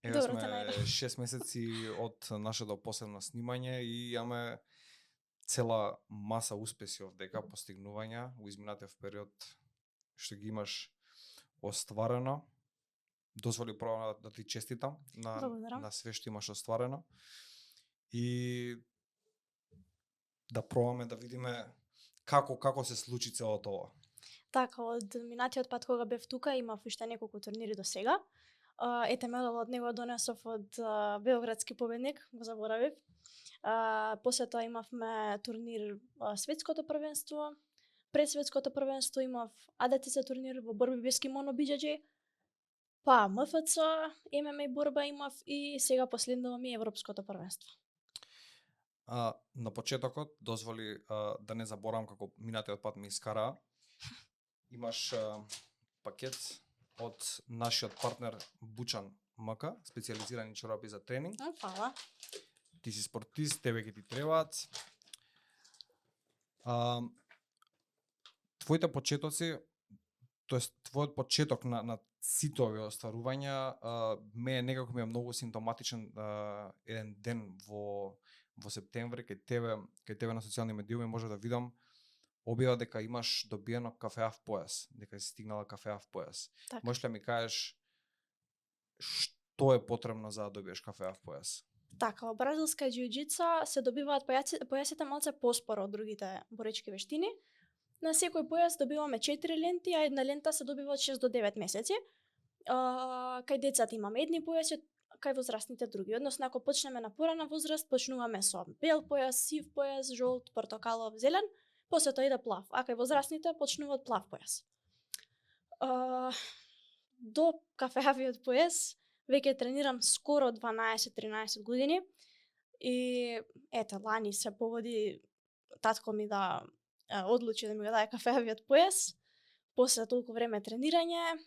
Еве Добро сме те најдов. 6 месеци од нашето последно снимање и имаме цела маса успеси овдека, постигнувања во изминатиот период што ги имаш остварено. Дозволи прво да ти честитам Благодарам. на све што имаш остварено и да пробаме да видиме како се случи целото ова. Така, од минатиот пат кога бев тука, имав уште неколку турнири до сега. Ете медал од него донесов од Белградски победник, го заборавив. После тоа имавме турнир светското првенство. Пред светското првенство имав АДТЦ турнир во борби без кимоно BJJ. Па МФЦ, ММА борба имав и сега последново ми европското првенство. На почетокот дозволи да не заборавам како минатиот пат ме искара. Имаш пакет од нашиот партнер Бучан МК, специјализирани чорапи за тренинг. Фала. Ти си спортист, тебе ќе ти требаат. Твоите почетоци, тоест твојот почеток на сите овие остварувања, ме некако ми е многу симптоматичен еден ден во септември кај тебе на социјални медиуми може да видам објава дека имаш добиено кафеав појас, дека си стигнала кафеав појас. Така. Можеш ли да ми кажеш што е потребно за да добиеш кафеав појас? Така, во бразилска џиу-џица се добиваат појасите малце поспоро од другите боречки вештини. На секој појас добиваме 4 ленти, а една лента се добива од 6 до 9 месеци. Кај децата имаме едни појаси, кај возрастните други. Односно, ако почнеме на порана возраст, почнуваме со бел појас, сив појас, жолт, портокалов, зелен, после тоа иде плав. А кај возрастните почнува од плав појас. До кафеавиот појас веќе тренирам скоро 12-13 години и ете, лани се погоди татко ми да одлучи да ми го даде кафеавиот појас. После толку време тренирање,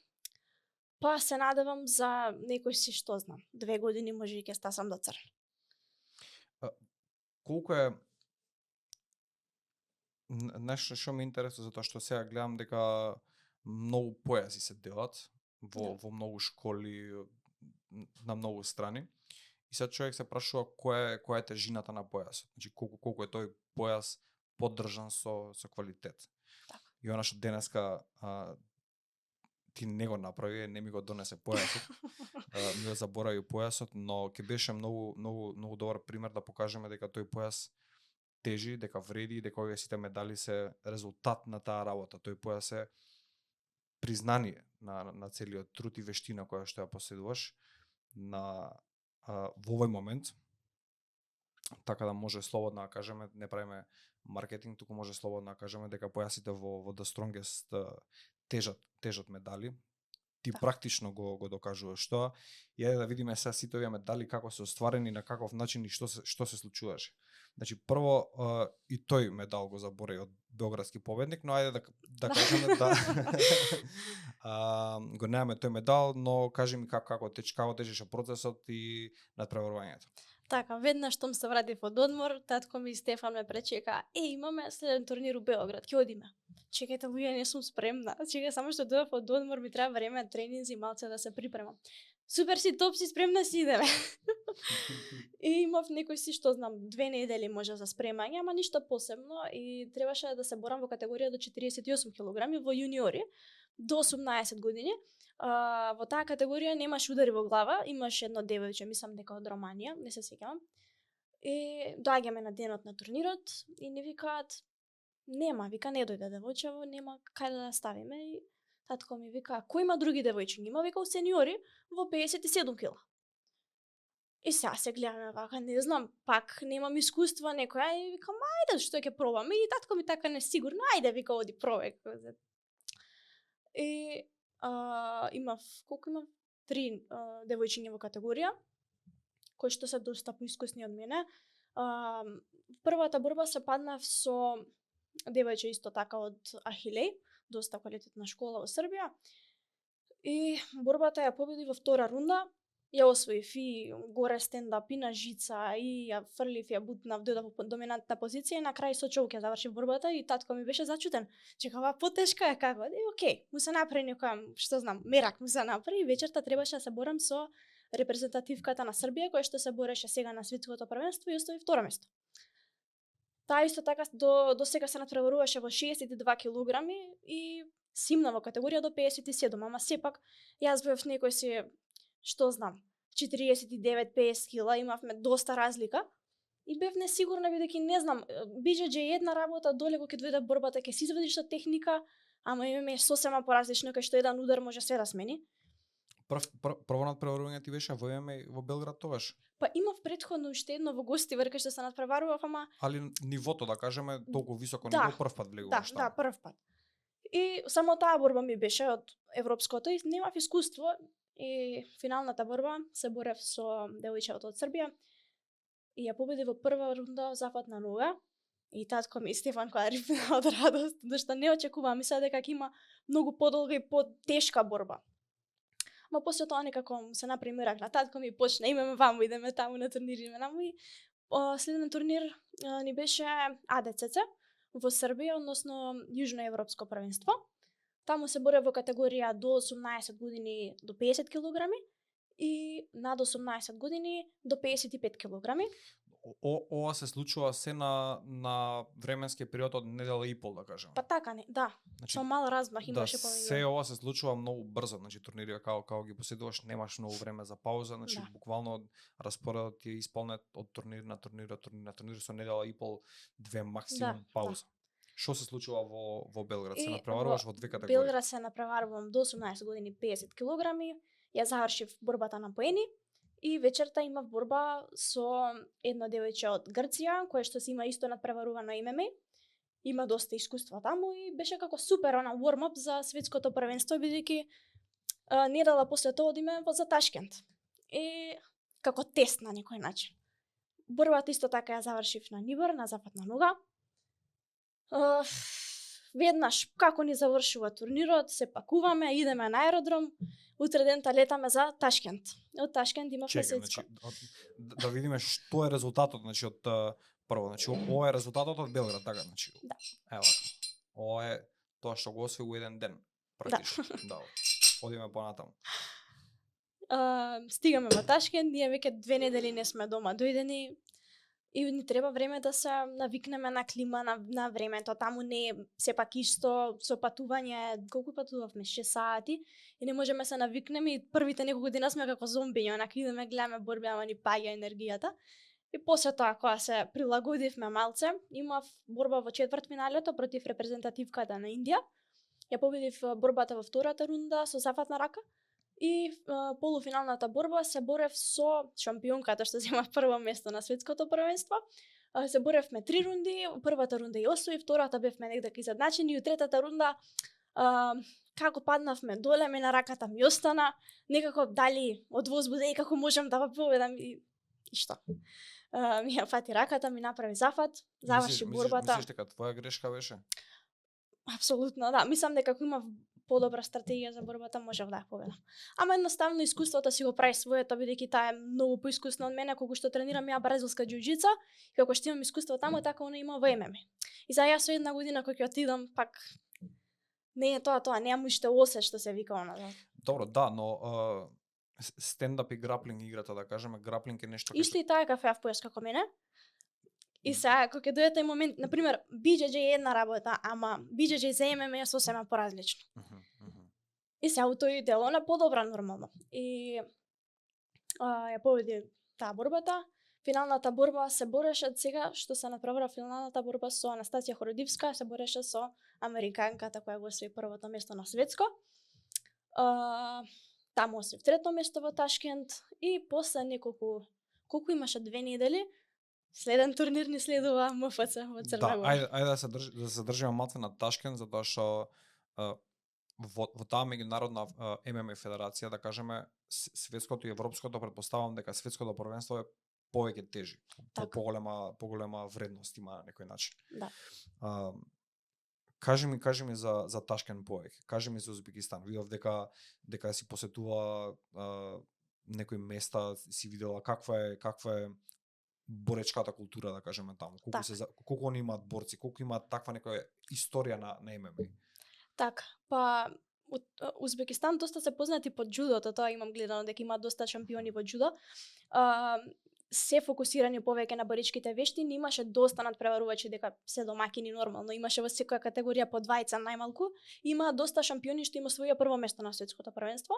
па се надевам за некој си што знам, 2 години може и ќе стасам до црн. Колку е нешто што ме интересува затоа што сега гледам дека многу појаси се делат во многу школи на многу страни. И сега човек се прашува која е тежината на појасот. Значи колку е тој појас поддржан со квалитет. Так. И она што денеска ти не го направи, не ми го донесе појасот. Ми го заборави појасот, но ќе беше многу добар пример да покажеме дека тој појас тежи, дека вреди, дека овие сите медали се резултат на таа работа. Тој појас е признание на целиот труд и вештина која што ја поседуваш во овој момент. Така да може слободно да кажеме, не правиме маркетинг, туку може слободно да кажеме дека појасите во The Strongest тежат медали. Ти практично го докажуваш тоа. И ајде да видиме сега сите овие медали како се остварени, на каков начин и што се случуваше. Значи прво и тој медал го заборави од Белградски победник, но ајде да кажеме да го немаме тој медал, но кажи ми како течеше процесот и надпреварувањето. Така, веднаш штом се вратив од одмор, татко ми и Стефан ме пречека. Имаме следен турнир у Белград, ќе одиме. Чекајте, луѓе, не сум спремна. Чекај, само што дојдов од одмор, ми треба време, тренинзи, малце да се припремам. Супер си, топ си, спремна си, идеме. И имав некој си, што знам, 2 недели може за спремање, ама ништо посебно и требаше да се борам во категорија до 48 килограми во јуниори до 18 години. Во таа категорија немаш удари во глава, имаш едно девојче, мислам дека од Романија, не се сеќавам. И доаѓаме на денот на турнирот и не викаат, нема, вика, не дојде девојчево, нема каде да ставиме. И татко ми вика, кој има други девојчиња? Има, вика, у сениори во 57 кила. И сега се гледаме вака, не знам, пак немам искуства некоја и викам, ајде, што ќе пробаме. И татко ми така несигурно, ајде, вика, оди пробај. И имав 3 девојчиња во категорија, кои што се доста поискусни од мене. Првата борба се паднав со девојче исто така од Ахилеј, доста квалитетна школа во Србија. И борбата ја победи во втора рунда. Ја освоив и горе стендап и на жица и ја фрлив, ја бутнав, дојдов во доминантна позиција и на крај со чоук ја завршив борбата и татко ми беше зачутен. Чека, ова потешка е како? И окей, му се направи некоја, што знам, мерак му се направи и вечерта требаше да се борам со репрезентативката на Србија која што се бореше сега на светското првенство и остави второ место. Таа исто така до сега се натпреваруваше во 62 килограми и симна во категорија до 57, ама сепак јас бев некој си, што знам, 49-50 кила, имавме доста разлика и бев несигурна бидејќи не знам, BJJ е една работа, доле кога ќе дојде борбата ќе се извадиш со техника, ама ММА е сосема поразлично, кај што еден удар може се да смени. Прво надпреварување ти беше во ММА во Белград тогаш? Па имав претходно уште едно во гости врка што се надпреварував, ама Али нивото, да кажеме, толку високо Да, ниво прв пат влегуваш таму. Да, прв пат. И само таа борба ми беше од европското и немав искуство и финалната борба се борев со девојчето од Србија и ја победи во прва рунда зафат на нога и татко ми Стефан која рипна од радост, зашто не очекувам, мислеа дека ќе има многу подолга и потешка борба. Ма после тоа некако се направи мирак на татко ми почна имаме ваму, идеме таму на турнири, наму и следен турнир ни беше АДЦЦ во Србија, односно Јужноевропско првенство. Таму се боре во категорија до 18 години до 50 килограми и над 18 години до 55 килограми. Ова се случува се на временски период од недела и пол, да кажеме. Па така не, да. Значи, Со мал размах имаше помеѓу. Се ова се случува многу брзо, значи турнири како ги поседуваш, немаш многу време за пауза, значи буквално распоредот ти е исполнет од турнир на турнир со недела и пол, две максимум пауза. Што се случува во Белград? Се напреваруваш во две категории? Белград се напреварувам до 18 години 50 килограми. Ја завршив борбата на поени и вечерта имав борба со едно девојче од Грција, кое што си има исто надпреварувано ММА. Има доста искуство таму и беше како супер она warm-up за светското првенство, бидејќи недела после тоа одиме за Ташкент. И како тест на некој начин. Борбата исто така ја завршив на нибар, на западна нога. Веднаш како ни завршува турнирот, се пакуваме, идеме на аеродром, утре дента летаме за Ташкент. Од Ташкент имавме светско. Значи, да видиме што е резултатот, значи од прво, значи ова е резултатот од Белград, така, значи. Да. Ева. Ова е тоа што го освои во еден ден, практично. Да. Одиме понатаму. Стигаме во Ташкент, ние веќе 2 недели не сме дома дојдени и ни треба време да се навикнеме на клима, на времето. Таму не е сепак исто, со патување, колку патувавме, 6 сати и не можеме се навикнеме и првите неколку дена сме како зомбиња, онака идеме гледаме борби, ама ни паѓа енергијата. И после тоа кога се прилагодивме малце, имав борба во четвртфиналето против репрезентативката на Индија. Ја победив борбата во втората рунда со зафатна рака. И полуфиналната борба се борев со шампионката што зема прво место на светското првенство. Се боревме 3 рунди, првата рунда ја освои, втората бевме негде изедначени и третата рунда како паднавме доле, на раката ми остана, некако дали од возбуда и како можам да победам и што. Ми ја фати раката, ми направи зафат, заврши борбата. Мислиш дека твоја грешка беше? Апсолутно, да. Мислам дека ако имав подобра стратегија за борбата, можев да ја победам. Ама едноставно искуството си го прави своето, бидејќи таа е многу поискусна од мене, колку што тренирам ја бразилска џуџица, и како што имам искуство таму, така она има во ММА. И за јас со една година кога ќе отидам, пак не е тоа, немам уште осе што се вика она. Добро, да, но стендап и граплинг играта, да кажеме, граплинг е нешто Исто и таа е кафеав појас како мене. И сега, кога ќе дојде тај момент, например, BJJ е една работа, ама BJJ за ММА е сосема поразлично. И сега у тој дел она подобра нормално. И ја победи таа борбата. Финалната борба се бореше сега што се направила финалната борба со Анастасија Хородивска, се бореше со американката која го освои првото место на светско. Таму освои трето место во Ташкент и после колку имаше 2 недели, следен турнир ни следува МФЦ во Црна Гора. Да, ајде да се држиме малку на Ташкент, затоа што во таа меѓународна ММА федерација, да кажеме, светското и европското, претпоставам дека светското првенство е повеќе тежи, поголема вредност има на некој начин. Да. Кажи ми за Ташкент повеќе. Кажи ми за Узбекистан. Видов дека си посетува некои места, си видела каква е боречката култура, да кажеме таму. Колку они имаат борци, колку имаат таква некоја историја на ММА. Така, па Узбекистан доста се познати по џудото, тоа имам гледано дека има доста шампиони во џудо. А, се фокусирани повеќе на боричките вештини, имаше доста надпреварувачи дека се домакини нормално, имаше во секоја категорија по двајца најмалку, има доста шампиони што има своја прво место на светското првенство,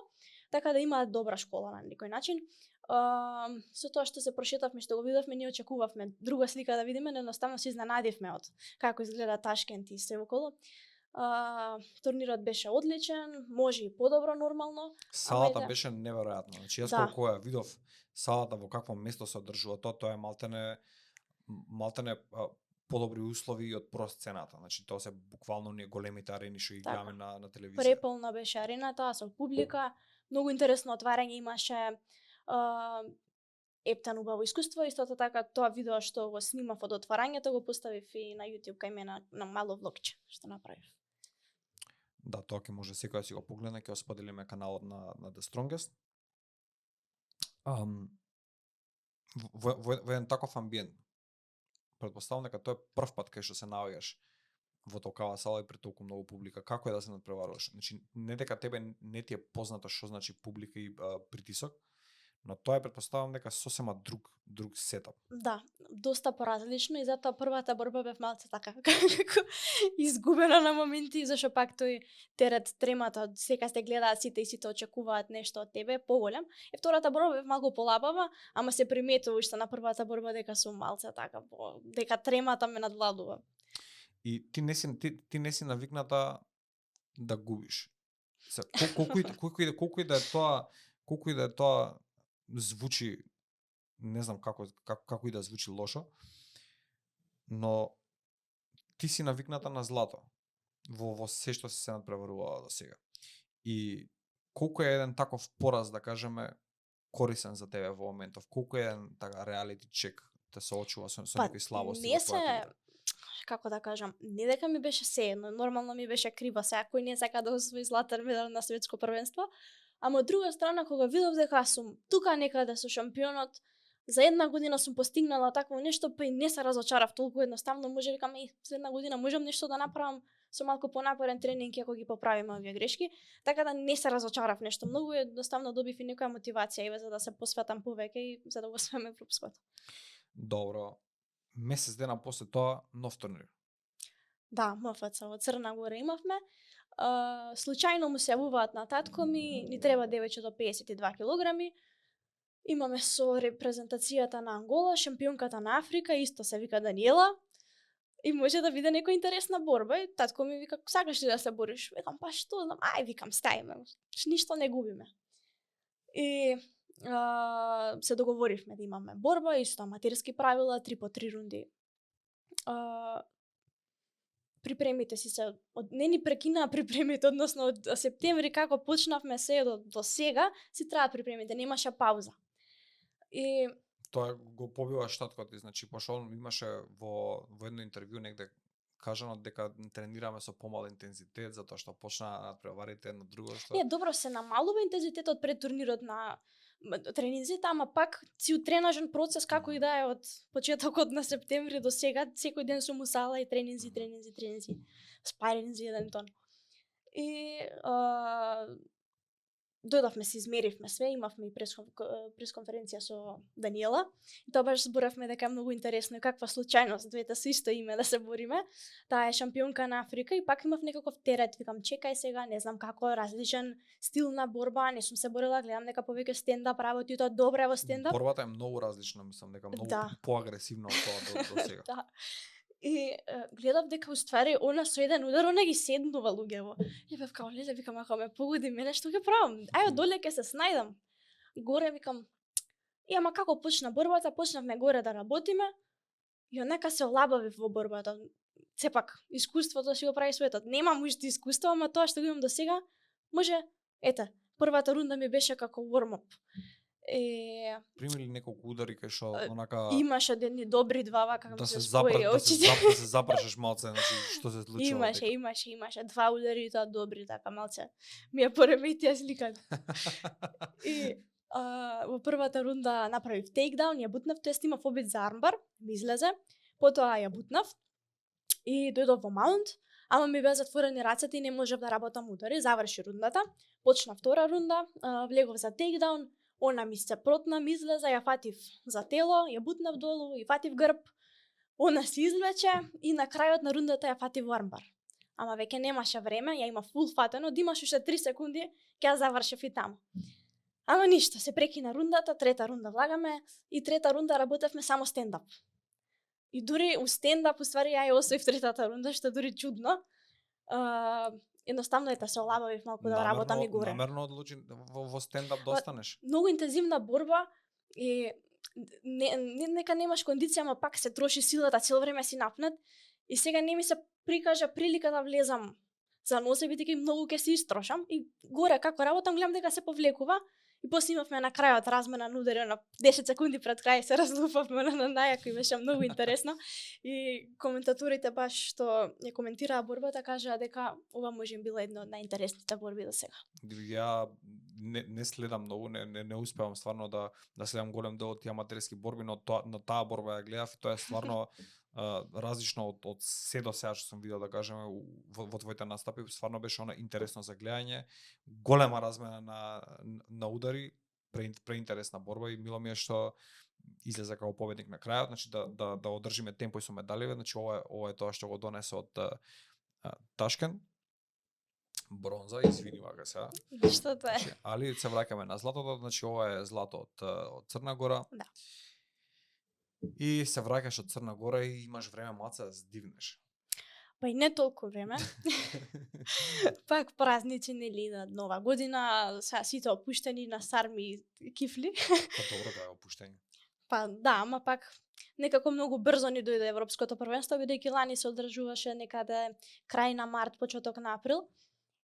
така да има добра школа на некој начин. Со тоа што се прошетавме, што го видовме, ние очекувавме друга слика да видиме, но едноставно се изненадивме од како изгледа Ташкент и се околу. Турнирот беше одличен, може и подобро нормално. Салата да. беше неверојатна. Значи јас Да. колку ја видов салата во какво место се одржува тоа е малтене подобри услови од прост цената. Значи тоа се буквално ние големите арени што ги Така. гледаме на телевизија. Преполна беше арената со публика, многу интересно отварање имаше. Ептан убаво искуство, истото така тоа видео што го снимав од отварањето го поставив и на YouTube кај мене на мало влогче што направив. Да, тоа ќе може секој да си го погледне, ќе го споделиме каналот на The Strongest. Во еден таков амбиент, предпоставам дека тоа е прв пат кај што се наоѓаш во толкава сала и пред толку многу публика. Како е да се надпреваруваш? Значи, не дека тебе не ти е познато што значи публика и притисок, но тоа е предпоставам дека сосема друг сетап. Да, доста поразлично и затоа првата борба бев малце така како изгубена на моменти, зашто пак тој терет, тремата, сека сте гледаат сите и сите очекуваат нешто од тебе поголем. И втората борба бев малку полабава, ама се приметува уште на првата борба дека сум малце така, дека тремата ме надвладува. И ти не си навикната да губиш. Колку и да е тоа звучи, не знам како и да звучи лошо, но ти си навикната на злато во се што се надпреварувала до сега. И колку е еден таков пораз, да кажеме, корисен за тебе во моментов? Колку е еден така реалити чек те соочува со некои слабости во твојата игра? Како да кажам, не дека ми беше сеедно, нормално ми беше крива, секој не сака да освои златен медал на светско првенство, ама од друга страна кога видов дека сум тука некаде со шампионот, за една година сум постигнала такво нешто, па и не се разочарав толку едноставно, може викам за една година можам нешто да направам со малку понапорен тренинг ако ги поправиме овие грешки, така да не се разочарав нешто многу, едноставно добив и некоја мотивација за да се посветам повеќе и за да го освоиме европското. Добро. Месец дена после тоа нов турнир. Да, МФЦ во Црна Гора имавме. Случајно му се јавуваат на татко ми, ни треба девојче до 52 килограми. Имаме со репрезентацијата на Ангола, шампионката на Африка, исто се вика Даниела. И може да биде некоја интересна борба. И татко ми вика, сакаш ли да се бориш? Викам, па што знам, ај, викам, стајме, ништо не губиме. И се договоривме да имаме борба, исто аматерски правила, 3 по 3 рунди. Припремите си се, не ни прекинаа припремите, односно од септември како почнавме се до сега, си траа припремите, немаше пауза. И тоа го побива штаткот, значи пошто он имаше во едно интервју негде кажано дека тренираме со помал интензитет затоа што почнаа надпреварите едно друго што. Не, добро се намалува интензитетот пред турнирот на тренинзите, ама пак цел тренажен процес како и да е од почетокот на септември до сега, секој ден сум у сала и тренинзи, спаринзи еден тон. И дојдовме, се измеривме све, имавме и пресконференција со Даниела. И тоа баш зборавме дека е многу интересно и каква случајност двете со исто име да се бориме. Таа е шампионка на Африка и пак имав некаков терет, викам чекај сега, не знам како, различен стил на борба, не сум се борила, гледам дека повеќе стендап работи, тоа добре во стендап. Борбата е многу различна, мислам дека многу поагресивна од тоа до сега. Да. И гледав дека уствари она со еден удар она ги седнува луѓево. И бев као леле, викам ако ме погоди мене што ќе правам? Ајде доле ќе се снајдам. Горе викам и ама како почна борбата, почнавме горе да работиме и онека се олабавив во борбата. Сепак искуството си го прави светот. Немам уште искуство, ама тоа што го имам до сега може, ете, првата рунда ми беше како warm-up. Примили неколку удари кај што онака имаше едни добри два вака да се запрашаш малце, значи што се случува. Имаше два удари тоа добри така малце. Ми ја пореметија сликата. И во првата рунда направив тейкдаун, ја бутнав, тоест имав обид за армбар, ми излезе, потоа ја бутнав и дојдов во маунт, Ама ми беа затворени рацете и не можев да работам удари, заврши рундата. Почна втора рунда, влегов за тейкдаун, она ми се протна, ми излеза, ја фатив за тело, ја бутнав долу и фатив грб. Она се извлече и на крајот на рундата ја фатив армбар. Ама веќе немаше време, ја има фул фатено, да имаш уште 3 секунди, ќе ја завршев и таму. Ама ништо, се прекина рундата, трета рунда влагаме и трета рунда работевме само стендап. И дури у стендап, уствари, ја ја освоив третата рунда, што дури чудно. Едноставно се олабавив малку да работам и горе. Намерно одлучи во стендап да останеш? Многу интензивна борба и нека немаш кондиција, ама пак се троши силата, цело време си напнет. И сега не ми се прикажа прилика да влезам за нозе, бидејќи многу ќе се истрошам. И горе како работам, гледам дека се повлекува. И после имавме на крајот размена на удари, на 10 секунди пред крај се разлупавме на најако и беше многу интересно. И коментаторите баш што ја коментираа борбата кажаа дека ова можем била една од најинтересните борби до сега. Ја не следам многу, не успевам стварно да следам голем дел од тие аматерски борби, но таа борба ја гледав и тоа е стварно различно од се до сега што сум видел, да кажеме, во твоите настапи. Стварно беше она интересно за гледање, голема размена на удари, преинтересна борба и мило ми е што излезе како победник на крајот, значи да одржиме темпо и со медаливе, значи ова е тоа што го донесе од Ташкент. Бронза, извини вака сега. Што тоа е? Значи, али се враќаме на златото, значи ова е злато од Црна Гора. Да. И се враќаш од Црна Гора и имаш време малце да здивнеш. Па и не толку време. Пак празници, нели, на Нова година, сите опуштени на сарми и кифли. Па добро, тоа е опуштење. Па да, ама пак некако многу брзо ни дојде Европското првенство, бидејќи лани се одржуваше некаде крај на март, почеток на април.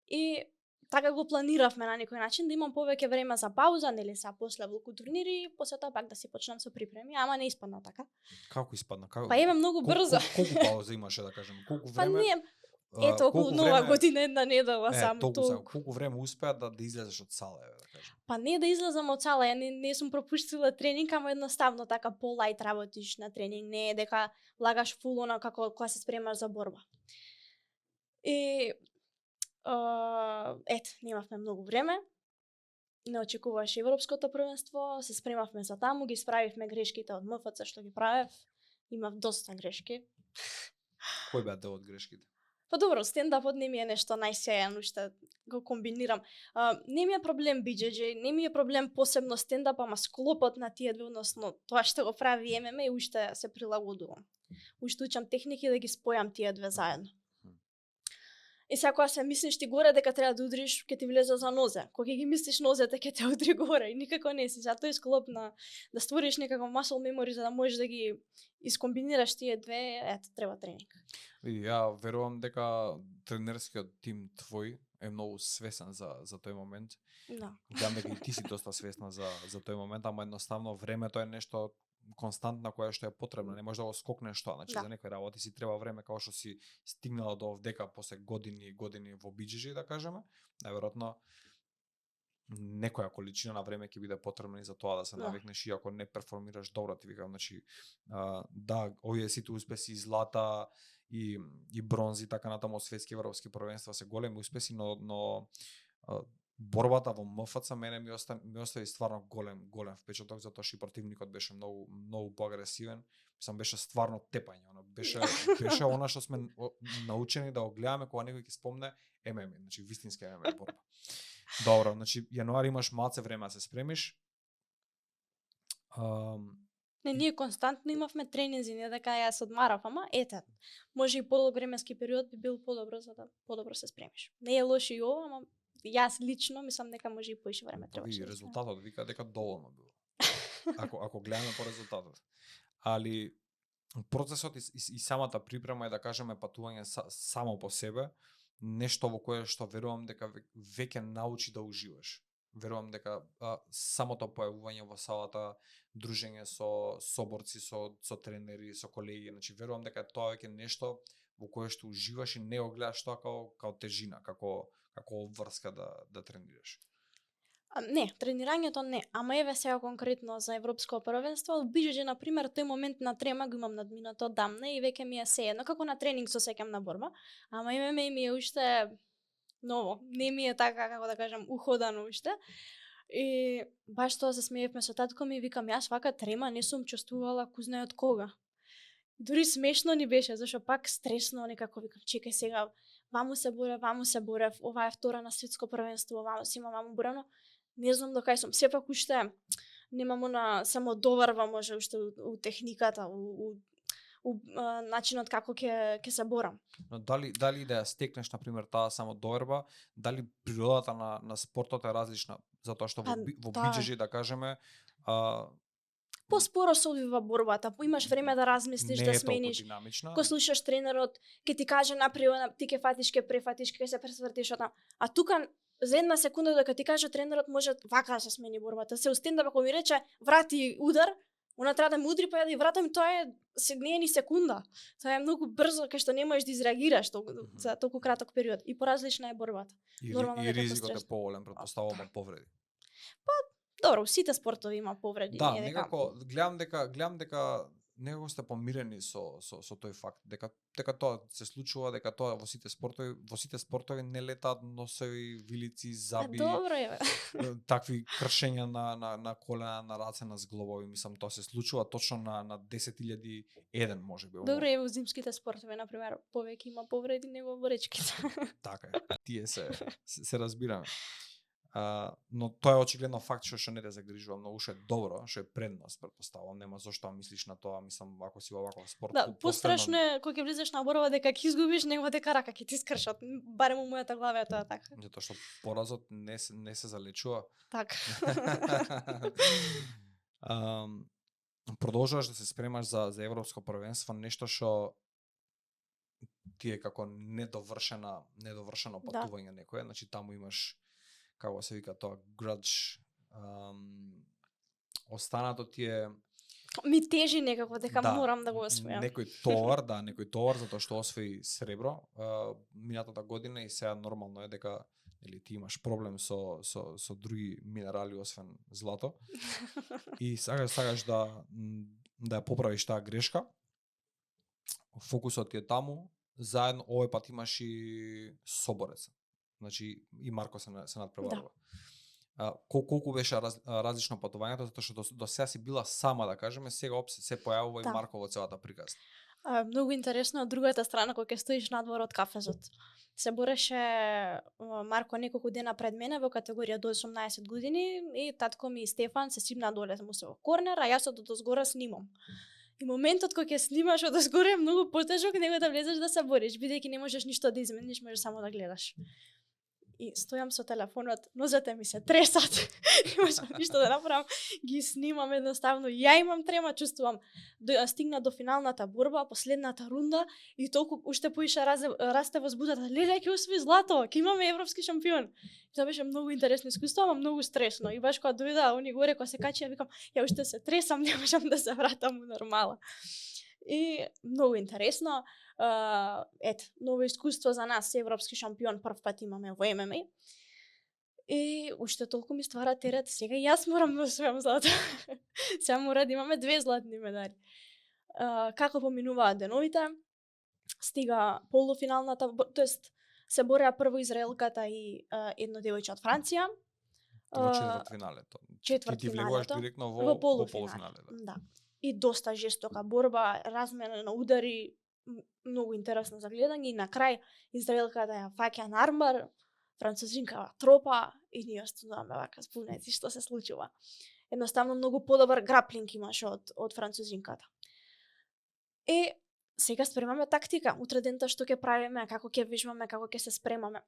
И така го планиравме на некој начин да имам повеќе време за пауза, нели са после волку турнири, после тоа пак да си почнам со припреми, ама не испадна така. Како испадна? Како? Па еве многу брзо. Колку пауза имаше, да кажеме? Колку Па време? не, ето околу Нова година една недела само толку. Колку време успеа да излезеш од сала, еве, да кажем? Па не да излезам од сала, ја не сум пропуштила тренинг, ама едноставно така по-лајт работиш на тренинг, не е дека лагаш фул она како кога се спремаш за борба. И немавме многу време. Не очекуваше Европското првенство, се спремавме за таму, ги исправивме грешките од МФЦ што ги правев. Имав доста грешки. Кој беа дел од грешките? Па добро, стендапот не ми е нешто најсејано што го комбинирам. Не ми е проблем BJJ, не ми е проблем посебно стендап, ама склопот на тие две, односно тоа што го прави ММА и уште се прилагодувам. Уште учам техники да ги спојам тие две заедно. И сега кога се мислиш ти горе дека треба да удриш, ќе ти влезе за нозе. Кога ги мислиш нозете ќе те удри горе и никако не си. Затоа е склоп на да створиш некако muscle memory за да можеш да ги искомбинираш тие две, треба тренинг. И ја верувам дека тренерскиот тим твој е многу свесен за тој момент. Да. Гледам дека и ти си доста свесна за тој момент, ама едноставно времето е нешто константна која што е потребна, не може да го скокнеш тоа, значи за некои работи си треба време, како што си стигнала до овдека после години во BJJ, да кажеме. Најверојатно некоја количина на време ќе биде потребна и за тоа да се навикнеш и ако не перформираш добро, ти викам, значи да, овие сите успеси, злата и бронзи, така натаму светски европски првенства се големи успеси, но борбата во МФЦ мене ми остави стварно голем впечаток, затоа што и противникот беше многу поагресивен. Мислам, беше стварно тепање, беше она што сме научени да го гледаме кога некој ќе спомне ММА, значи вистинска ММА борба. Добро, значи јануари имаш малце време да се спремиш. Не, ние константно имавме тренинзи, не дека јас одмарав, ама може и подолг временски период би бил подобро за да подобро се спремиш. Не е лошо и ова, ама јас лично мислам дека може и поише време требаше. И резултатот вика дека доволно било. Ако гледаме по резултатот. Али процесот и самата припрема е, да кажеме, патување само по себе, нешто во кое што верувам дека веќе научи да уживаш. Верувам дека самото појавување во салата, дружење со соборци, со тренери, со колеги, значи верувам дека тоа веќе нешто во кое што уживаш и не го гледаш тоа како тежина, како обврска да тренираш. Не, тренирањето не, ама еве сега конкретно за европско првенство, Бичеџе на пример тој момент на трема го имам надминато одамна и веќе ми е сеедно, како на тренинг се сеќам на борба, ама ММА ми е уште ново, не ми е така како да кажам уходано уште. И баш тоа се смеевме со татко ми и викам јас вака трема не сум чувствувала кој знае од кога. Дури смешно ни беше, зашто пак стресно некако викам чекај сега, ваму се борев, ова е втора на светско првенство, ваму си има ваму борено. Не знам до кај сум, сепак уште немам она само доварва може уште у техниката, начинот како ќе се борам. Но дали да ја стекнеш на пример таа само доверба, дали природата на спортот е различна, затоа што во Бичеџи да кажеме поспоро се одвива борбата, имаш време да размислиш, да смениш. Ко слушаш тренерот, ќе ти каже напред, ти ќе фатиш, ќе префатиш, ќе се пресвртиш од там. А тука за една секунда дека ти каже тренерот може вака да се смени борбата. Се устендава кога ми рече врати удар, она треба да ме удри па ја да ја вратам, тоа е не е ни секунда. Тоа е многу брзо кај што не можеш да изреагираш за толку краток период и поразлична е борбата. И ризикот е поголем, претпоставувам од повреди. Добро, сите спортови има повреди. Да, некако гледам дека некако сте помирени со тој факт, дека тоа се случува, дека тоа во сите спортови не летаат носови, вилици, заби. Добро е. Такви кршења на колена, на раце, на зглобови, мислам тоа се случува точно на 10.001 можеби. Добро е во зимските спортови, на пример, повеќе има повреди него во речките. Така е. Тие се разбираме. Но тоа е очигледно факт што не те загрижува многу, што е добро, што е предност, претпоставувам, нема зошто мислиш на тоа, мислам ако си во ваков спорт. Да, пострашно е кога ќе влезеш на борба дека ќе изгубиш, него дека рака ќе ти скршат. Барем у мојата глава е тоа така. Затоа што поразот не се залечува. Така. Продолжуваш да се спремаш за европско првенство, нешто што ти е како недовршено патување некое, значи таму имаш како се вика тоа grudge, останато ти е ми тежи некако дека морам да го освојам. Некој товар затоа што освои сребро минатата година и сега нормално е дека ти имаш проблем со други минерали освен злато и сакаш да ја поправиш таа грешка. Фокусот ти е таму, заедно овој пат имаш и собореца. Значи и Марко се надпреварува. Колку беше различно патувањето, затоа што до сега си била сама, да кажеме, сега се појавува и Марко во целата приказна. Многу интересно од другата страна кога ќе стоиш надвор од кафезот. Се бореше Марко неколку дена пред мене во категорија до 18 години и татко ми и Стефан се симна доле му се во корнер, а јас од озгора снимам. И моментот кога ќе снимаш од озгора е многу потежок него да влезеш да се бориш, бидејќи не можеш ништо да измениш, можеш само да гледаш. И стојам со телефонот, нозете ми се тресат, не можам ништо да направам, ги снимам едноставно, ја имам трема, чувствувам, стигна до финалната борба, последната рунда и толку уште поише расте возбудата, леле ќе освои злато, ќе имаме европски шампион. И тоа беше многу интересно искуство, ама многу стресно. И баш кога дојда они горе, кога се качи, ја викам, ја уште се тресам, не можам да се вратам у нормала. И многу интересно. Ново искуство за нас, европски шампион прв пат имаме во ММА. И уште толку ми ствара терет, сега јас морам да освојам злато. Сега мора да имаме 2 златни медали. Како поминуваат деновите, стига полуфиналната, тоест се бореа прво израелката и едно девојче од Франција. Во четвртфиналето. Ти влегуваш директно во полуфинале. Да. И доста жестока борба, размена на удари, многу интересно за гледање и на крај израелката ја фаќа на армбар, французинкава тропа и ние остануваме вака збунети што се случува. Едноставно многу подобар граплинг имаше од французинката. Сега спремаме тактика, утре дента што ќе правиме, како ќе вежбаме, како ќе се спремаме.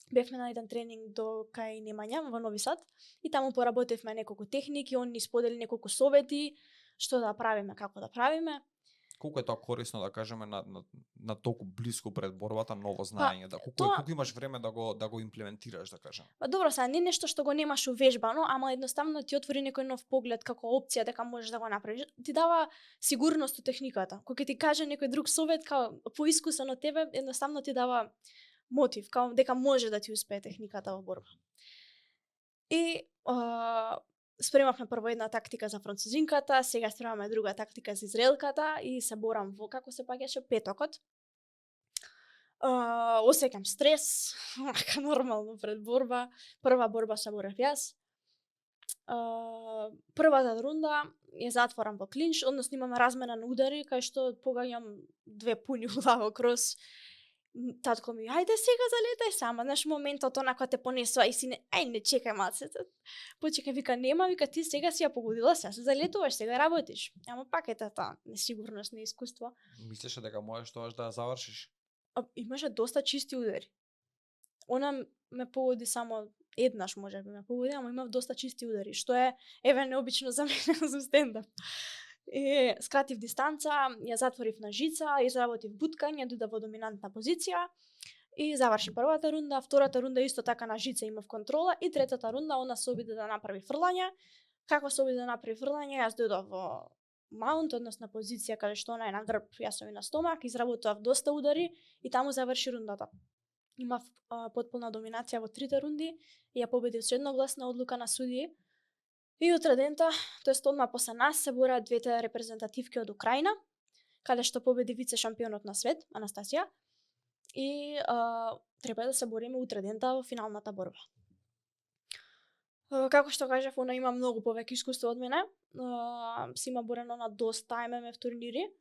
Бевме на еден тренинг до кај Немања во Нови Сад и таму поработевме неколку техники, он ни сподели неколку совети што да правиме, како да правиме. Колку е тоа корисно да кажеме на толку блиску пред борбата ново знаење, колку имаш време да го имплементираш, да кажеме. Добро, сега не нешто што го немаш увежбано, ама едноставно ти отвори некој нов поглед како опција дека можеш да го направиш. Ти дава сигурност у техниката. Кога ти каже некој друг совет као поискусен од тебе, едноставно ти дава мотив, као дека може да ти успее техниката во борба. И спремавме прво една тактика за французинката, сега спремаме друга тактика за израелката и се борам во како се паѓаше петокот. Осеќам стрес, онака нормално пред борба. Прва борба се борев јас. Првата рунда ја затворам во клинч, односно имаме размена на удари, кај што погаѓам 2 пуни улаво крос. Татко ми, ајде сега залетај сама, знаеш моментот онака те понесува и си не чекај малце. Почекај, вика нема, вика ти сега си ја погодила, сега се залетуваш, сега работиш. Ама пак е таа несигурност, неискуство. Мислеше дека можеш тоа да ја завршиш? Имаше доста чисти удари. Она ме погоди само еднаш можеби ме погоди, ама имав доста чисти удари, што е необично за мене за стендап. И скратив дистанца, ја затворив на жица, изработив буткање, дојдов во доминантна позиција и заврши првата рунда, втората рунда исто така на жица имав контрола и третата рунда она се обиде да направи фрлање. Како се обиде да направи фрлање, јас дојдов во маунт, односно позиција каде што она е на грб, јас сум и на стомак, изработував доста удари и таму заврши рундата. Имав потполна доминација во трите рунди и ја победив со едногласна одлука на судии. И утре дента, тоест одма после нас, се бореа двете репрезентативки од Украина, каде што победи вице шампионот на свет, Анастасија. И треба да се бориме утре дента во финалната борба. Како што кажав, она има многу повеќе искуство од мене. Си има борено на доста ММФ турнири.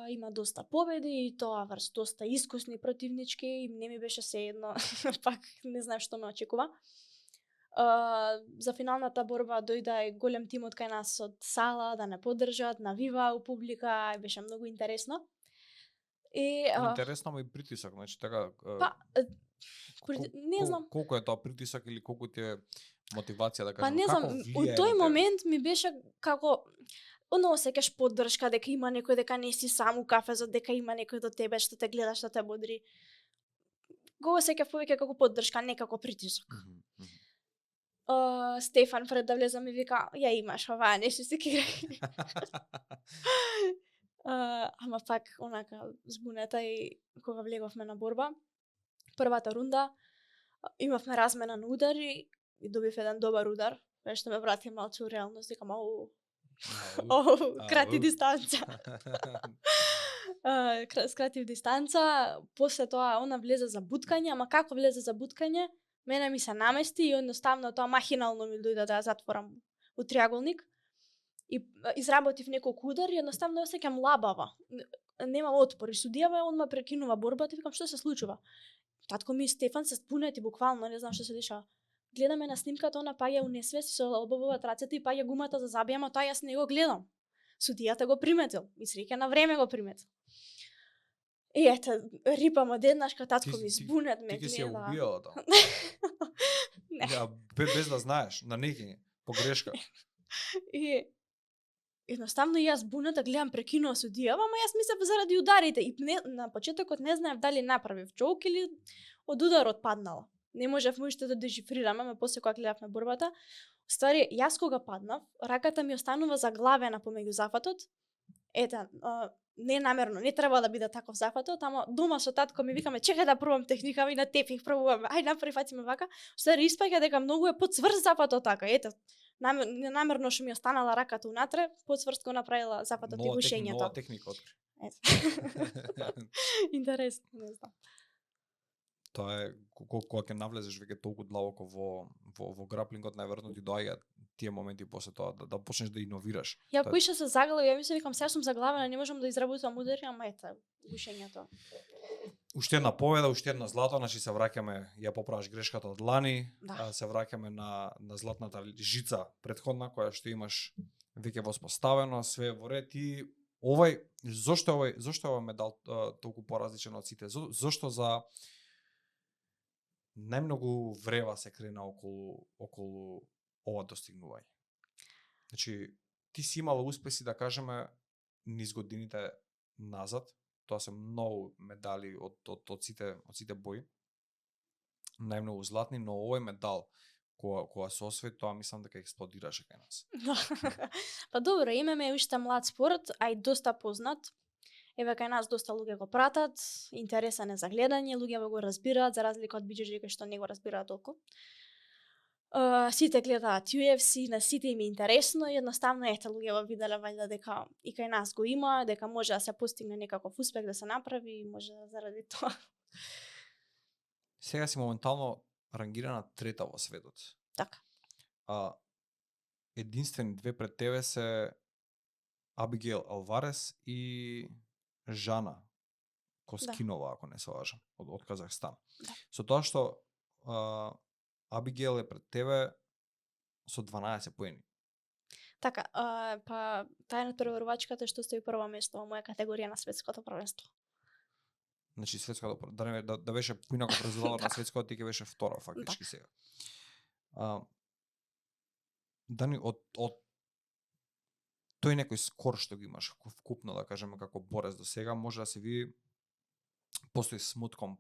Има доста победи и тоа врз доста искусни противнички и не ми беше сеедно, пак не знам што ме очекува. За финалната борба дојде голем тимот кај нас од сала да не поддржат, навиваа у публика, и беше многу интересно. И Интересно ми притисок, значи така не знам. Колку е тоа притисок или колку ти е мотивација да кажам, Па не знам, у тој момент ми беше како оно осеќаш поддршка, дека има некој, дека не си сам у кафезот, дека има некој до тебе што те гледа, што те бодри. Го осеќав повеќе како поддршка, не како притисок. Стефан пред да влезам ми вика, ја имаш оваа нешто си ке играј. Ама пак онака збунета и кога влеговме на борба. Првата рунда имавме размена на удари и добив еден добар удар, кај што ме врати малку у реалност, викам крати дистанца. Скратив дистанца, после тоа она влезе за буткање, ама како влезе за буткање, мене ми се намести и едноставно тоа махинално ми дојде да ја затворам у триаголник. И изработив неколку удари и едноставно осеќам лабава. Нема отпор и судијава одма прекинува борбата и викам што се случува. Татко ми Стефан се спунети буквално, не знам што се дешава. Гледаме на снимката, она паѓа у несвест и се обовуваат рацете и паѓа гумата за забија, тоа јас не го гледам. Судијата го приметил и среќа на време го приметил. И ете, рипам одеднаш, татко ми збунет ме гледа. Ти си ја убијала тоа. Ја без да знаеш, на некиња погрешка. И едноставно јас збуната гледам прекинува судијава, ама јас мислев заради ударите и на почетокот не знаев дали направив джок или од ударот паднала. Не можев уште да дешифрирам, ама после кога гледавме борбата, ствари јас кога паднав, раката ми останува заглавена помеѓу зафатот. Ете, не намерно, не треба да биде таков зафатот, ама дома со татко ми викаме чекај да пробам техника, и на тепих пробуваме. Ај направи фатиме вака. Ствари испаѓа дека многу е подцврст зафатот така. Ете, намерно што ми останала раката унатре, подцврст го направила зафатот и гушењето. Нова техника откри. Интересно, не знам. Тоа е кога ќе навлезеш веќе толку длабоко во граплингот, најверојатно ти доаѓаат тие моменти после тоа да почнеш да иновираш. Ја поише се заглавив, ја мислам викам сега сум заглавена, не можам да изработам удари, ама ете, гушењето. Уште една победа, уште една злато, значи се враќаме, ја поправаш грешката од лани, Да. се враќаме на златната жица претходна која што имаш веќе воспоставено, све во ред и зошто е овој медал толку поразличен од сите? Зошто за најмногу врева се крена околу ова достигнување? Значи, ти си имала успеси, да кажеме, низ годините назад, тоа се многу медали од сите бои, најмногу златни, но овој медал кога се освои, тоа мислам дека експлодираше кај нас. Па добро, имаме уште млад спорт, а и доста познат. Еве кај нас доста луѓе го пратат, интересен е за гледање, луѓе го разбираат за разлика од BJJ што не го разбираат толку. Сите гледаат UFC, на сите им е интересно и едноставно ете луѓето виделе вајда дека и кај нас го има, дека може да се постигне некаков успех да се направи и може заради тоа. Сега си моментално рангирана трета во светот. Така. А единствени две пред тебе се Абигейл Алварес и Жана Да. Коскинова, ако не се лажам, од Казахстан. Да. Со тоа што Абигейл е пред тебе со 12 поени. Така, па таа е надпреварувачката што стои прво место во моја категорија на светското првенство. Значи светското да беше поинаков резултат на Да. светското, ти ќе беше втора фактички Така. сега. Дани од тој некој скор што го имаш вкупно, да кажеме, како борец до сега, може да се види, постои Смутком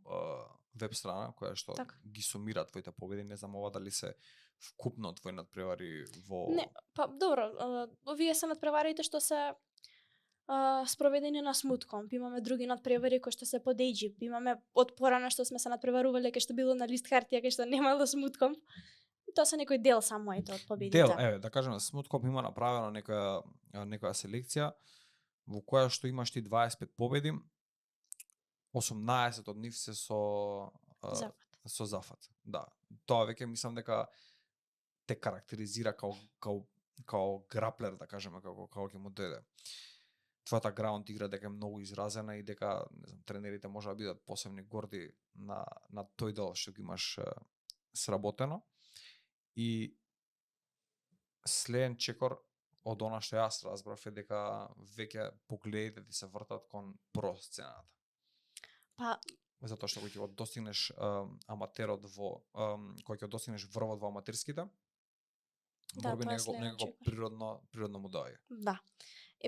веб страна која што Така. ги сумира твоите победи, не знам ова дали се вкупно твои надпревари во... Не, па добро, овие се надпреварите што се спроведени на Смуткомп. Имаме други надпревари кои што се под Ејџип. Имаме од порано што сме се надпреварувале кај што било на лист хартија кај што немало Смуткомп. И тоа се некој дел само ете од победите. Дел, еве, да кажеме, Смуткоп има направено некоја селекција во која што имаш ти 25 победи, 18 од нив се Запад. со Зафат. Да. Тоа веќе мислам дека те карактеризира као граплер, да кажеме, како ќе му дојде. Твојата граунд игра дека е многу изразена и дека, не знам, тренерите може да бидат посебни горди на тој дел што ги имаш сработено. И следен чекор од она што јас разбрав е дека веќе погледите ти се вртат кон про сцената. Па, Затоа што кога ќе го достигнеш аматерот кога ќе го достигнеш врвот во аматерските, да, борби тоа е некако следен природно му доаѓа. Да.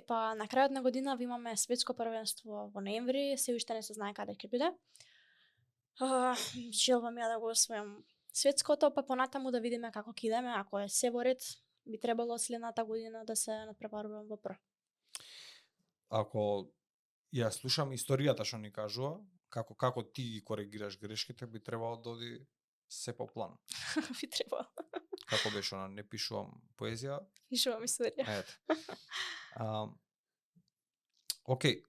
Па на крајот на година имаме светско првенство во ноември, се уште не се знае каде ќе биде. Желбам ја да го освојам светското, па понатаму да видиме како ќе идеме, ако е се во ред, би требало следната година да се надпреварувам во П. Ако ја слушам историјата што ни кажува, како ти ги коригираш грешките, би требало да оди се по план. Би требало. Како беше она, не пишувам поезија. Пишувам историја. Ете. Океј,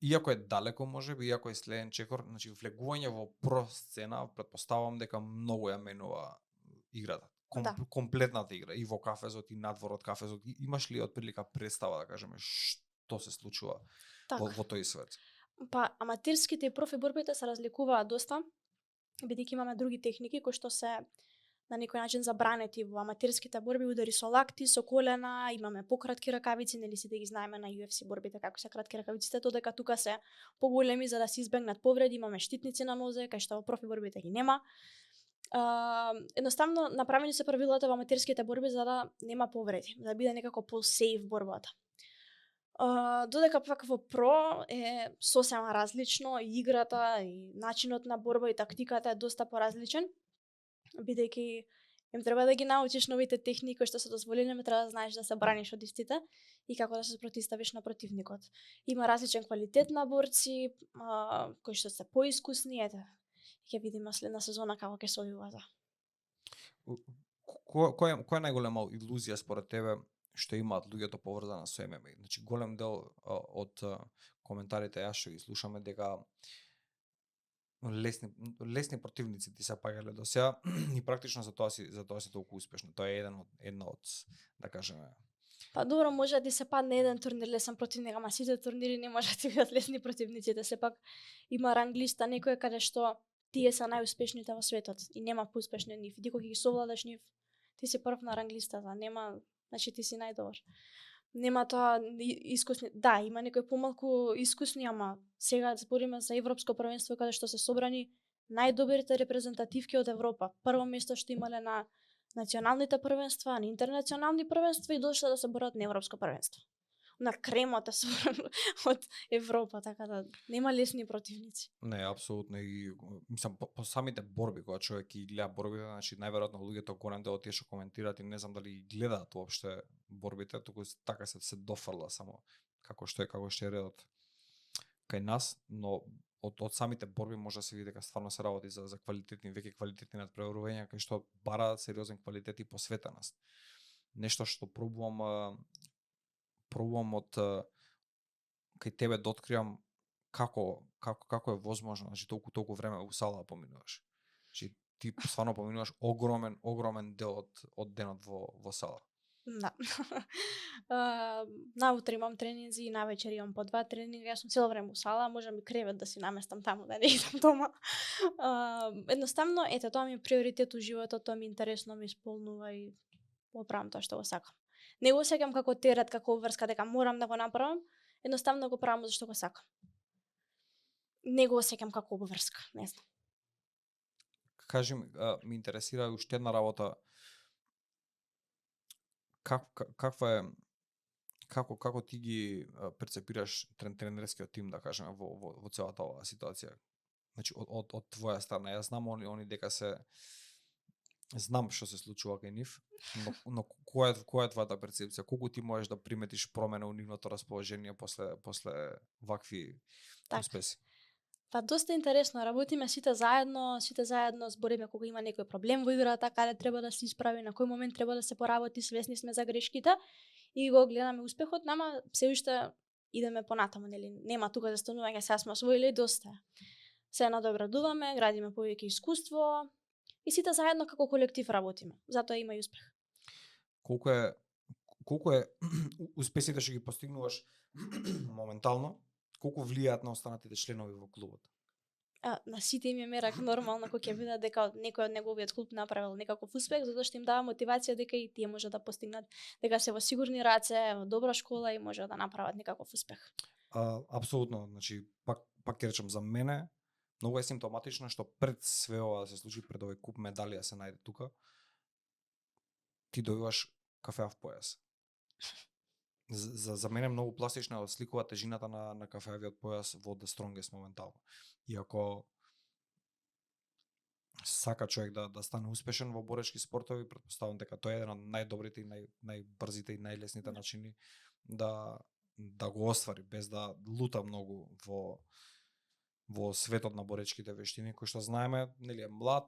иако е далеко можеби, иако е следен чекор, значи влегување во про сцена, претпоставувам дека многу ја менува играта. Да. Комплетната игра и во кафезот и надвор од кафезот. Имаш ли отприлика представа, да кажеме, што се случува во тој свет? Па аматерските и профи борбите се разликуваат доста, бидејќи имаме други техники кои што се на некој начин забранети во аматерските борби, удари со лакти, со колена, имаме пократки ракавици, нели сите ги знаеме на UFC борбите како се кратки ракавиците, додека тука се поголеми за да се избегнат повреди, имаме штитници на нозе, кај што во профи борбите ги нема. Едноставно направени се правилата во аматерските борби за да нема повреди, за да биде некако по-сейф борбата. Додека пак во про е сосема различно, и играта, и начинот на борба, и тактиката е доста поразличен, бидејќи им треба да ги научиш новите техники што се дозволени, треба да знаеш да се браниш од истите и како да се протиставиш на противникот. Има различен квалитет на борци, кои што се поискусни, ете. Ќе видиме следна сезона како ќе се одвива тоа. Која е најголема илузија според тебе што имаат луѓето поврзана со ММА? Значи голем дел од коментарите јас што ги слушаме дека лесни противници ти се паѓале до сега и практично за тоа си толку успешно. Тоа е една од, да кажеме. Па добро, може да ти се падне еден турнир лесен противник, ама сите турнири не може да ти бидат лесни противниците. Сепак има ранглиста некој каде што тие се најуспешните во светот и нема поуспешни од нив. И ти кога ги совладаш нив, ти си прв на ранглистата, нема, значи ти си најдобар. Нема тоа искусни, да, има некои помалку искусни, ама сега збориме за европско првенство каде што се собрани најдобрите репрезентативки од Европа. Прво место што имале на националните првенства, на интернационални првенства и дошле да се борат на европско првенство. На кремата од Европа, така да нема лесни противници. Не, апсолутно, и мислам по самите борби кога човек ги гледа борбите, значи најверојатно луѓето голем дел од тие што коментираат и не знам дали ги гледаат воопште борбите, туку така се дофрла само како што е редот кај нас, но од самите борби може да се види дека стварно се работи за квалитетни, веќе квалитетни надпреварувања кај што бараат сериозен квалитет и посветеност. Нешто што пробувам од кај тебе да откривам како е возможно, значи толку време у сала поминуваш. Значи ти стварно поминуваш огромен дел од денот во сала. Да. Наутре имам тренинзи и навечер имам по 2 тренинга. Јас сум цело време у сала, можам и кревет да си наместам таму, да не идам дома. Едноставно, ете, тоа ми е приоритет у животот, тоа ми е интересно, ми исполнува и го правам тоа што го сакам. Не го сеќам како терет, како врска дека морам да го направам, едноставно го правам зашто го сакам. Не го сеќам како обврска, не знам. Кажи ми, ми интересира уште една работа. Каква е како ти ги перцепираш тренерскиот тим, да кажеме, во целата оваа ситуација? Значи од твоја страна, јас знам они дека знам што се случува кај нив, но која е твојата перцепција? Колку ти можеш да приметиш промена у нивното расположение после вакви успеси? Па доста интересно, работиме сите заедно збориме кога има некој проблем во играта, каде треба да се исправи, на кој момент треба да се поработи, свесни сме за грешките и го гледаме успехот, нама се уште идеме понатаму, нели? Нема тука застанување, сега сме освоиле доста. Се надоградуваме, градиме повеќе искуство и сите заедно како колектив работиме. Затоа има и успех. Колку е успесите што ги постигнуваш моментално, колку влијаат на останатите членови во клубот? На сите им е мерак нормално кога ќе видат дека некој од неговиот клуб направил некаков успех, затоа што им дава мотивација дека и тие може да постигнат, дека се во сигурни раце, во добра школа и може да направат некаков успех. Апсолутно, значи пак ќе речам за мене, многу е симптоматично што пред све ова да се случи, пред овој куп медали да се најде тука, ти добиваш кафеав појас. За мене многу пластично осликува тежината на кафеавиот појас во The Strongest моментално. Иако сака човек да стане успешен во боречки спортови, претпоставам дека тоа е еден од најдобрите и најбрзите и најлесните начини да го оствари без да лута многу во светот на боречките вештини, кој што знаеме, нели е млад,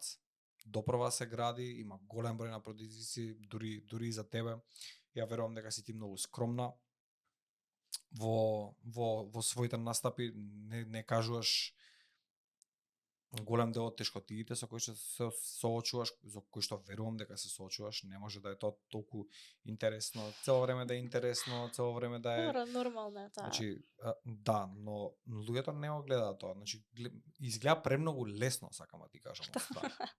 допрва се гради, има голем број на продуцици, дури и за тебе. Ја верувам дека си ти многу скромна во своите настапи, не кажуваш голем дел од тешкотиите со кои што се соочуваш, за кои што верувам дека се соочуваш, не може да е тоа толку интересно, цело време да е интересно, цело време да е нормално е тоа. Значи, да, но луѓето не го гледаат тоа. Значи, изгледа премногу лесно, сакам да ти кажам од страна.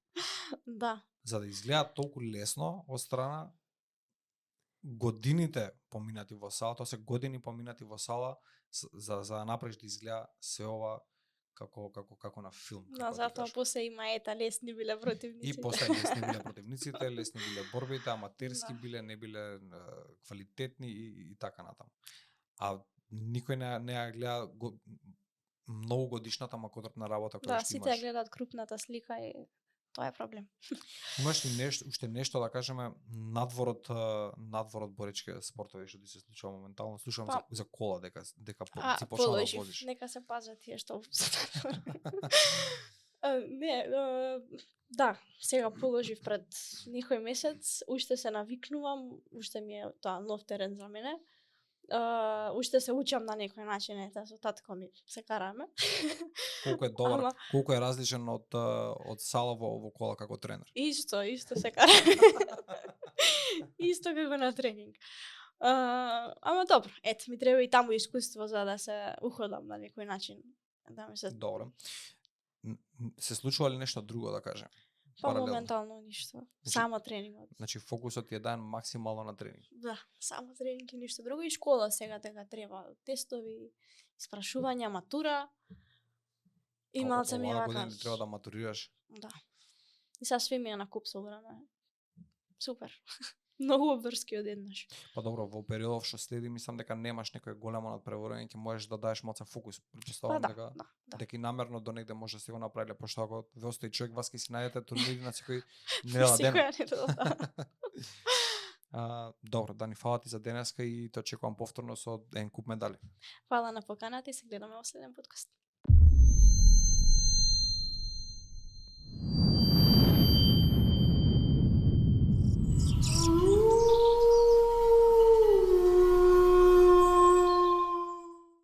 Да. За да изгледа толку лесно од страна, годините поминати во сала, тоа се години поминати во сала за да направиш да изгледа се ова како на филм. Да, затоа после има лесни биле противниците. И после лесни биле противниците, лесни биле борбите, аматерски биле, не биле квалитетни и така натаму. А никој не ја гледа многу годишната макотрпна работа која што имаш. Да, сите ја гледаат крупната слика и тоа е проблем. Имаш ли уште нешто да кажеме надвор од боречки спортови што ти се случува моментално? Слушам за кола дека ти почнува да возиш. Нека се пазат тие што не, да, сега положив пред некој месец, уште се навикнувам, уште ми е тоа нов терен за мене. Уште се учам на некој начин, со татко ми се караме. Колку е добар, колку е различен од сала во кола како тренер? Исто се караме. Исто како на тренинг. Ама добро, ми треба и таму искуство за да се уходам на некој начин. Да ми се... Добро. Се случува ли нешто друго да кажем? Па моментално ништо. Само тренингот. Значи фокусот ти е дан максимално на тренинг. Да, само тренинг и ништо друго. И школа сега дека треба тестови, испрашувања, матура. И малце ми вака. Оваа година треба да матурираш. Да. И сега све ми е на куп со време. Супер. Многу обврски одеднаш. Па добро, во периодов што следи, мислам дека немаш некој големо надпреварување, ќе можеш да даеш моцен фокус. Претпоставам дека и намерно до негде може да се го направиле, пошто ако ве остави човек, вас ќе си најдете турнири на секој недела ден. Добро, Дани, фала ти за денеска и те очекувам повторно со еден куп медали. Фала на поканата и се гледаме во следен подкаст.